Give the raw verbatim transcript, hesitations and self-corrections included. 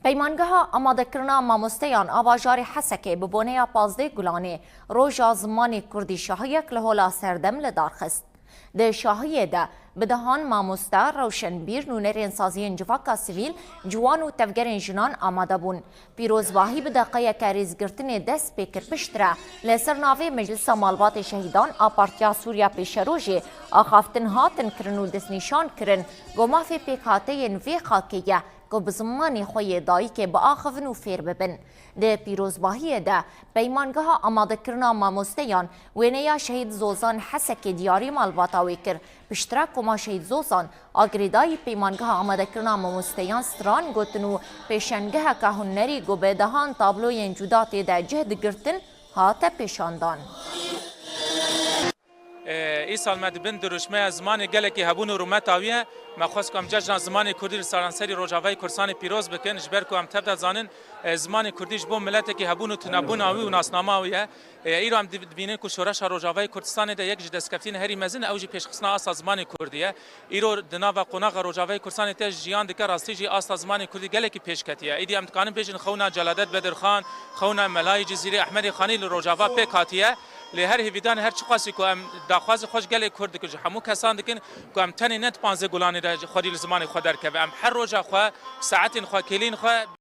Peymangeha Amadekirina Mamosteyan a bajarê Hesekê bi boneya pazdeh Gulanê roja zimanê kurdî şahiyek li Hola Serdem li dar xist. Di şahiyê de bi dehan mamoste, rewşenbîr, nûnerên saziyên civaka sivîl, ciwan û tevgerên jinan amade bûn. Pîrozbahî bi deqeyeke rêzgirtinê dest pê kir. Piştre li ser navê Meclisa Malbatê Şehîdan a Partiya Sûriya Pêşerojê axaftin hatin kirin û destnîşan kirin ku mafê pêkhateyên vê xakê ye ku bi zimanê xwe yê dayikê biaxivin û fêr bibin. Di pîrozbahiyê de Peymangeha Amadekirina Mamosteyan wêneya Şehîd Zozan Hesekê diyarî malbata wê kir. Piştre Koma Şehîd Zozan a girêdayî Peymangeha Amadekirina Mamosteyan stran gotin û pêşengeheke hunerî ku bi dehan tabloyên cuda tê de cih digirtin hate pêşandan. Îsal me dibin dirûşmeya zimanê gelekî hebûn û rûmeta wî ye. Me xwest ku em cejna zimanê kurdî li seranserî Rojavayê Kurdistanê pîroz bikin, ji ber ku em tev de zanin, e, zimanê kurdî ji bo miletekî hebûn û tunebûna wî û nasnama wî ye. E, îro em div-, dibînin ku şoreşa Rojavayê Kurdistanê de yek ji destkeftiyên herî mezin ew jî pêşxistina asta zimanê kurdî ye. Îro di nava qonaxa Rojavayê Kurdistanê te jiyan dike, rastî jî asta zimanê kurdî gelekî pêş ketiye. Îdî em dikarin bêjin xewna Celadet Bedirxan, xewna Melayê Cizîrê, Ehmedê Xanî li Rojava pêk hatiye. Lê her hêvîdan, her çiqasî ku em daxwazê xwe ji gelê Kurd dikin, ji hemû kesan dikin ku em tenê ne di panzdeh Gulanê de xwedî li zimanê xwe derkeve. Em her roja xwe, saetên xwe, kêliyên xwe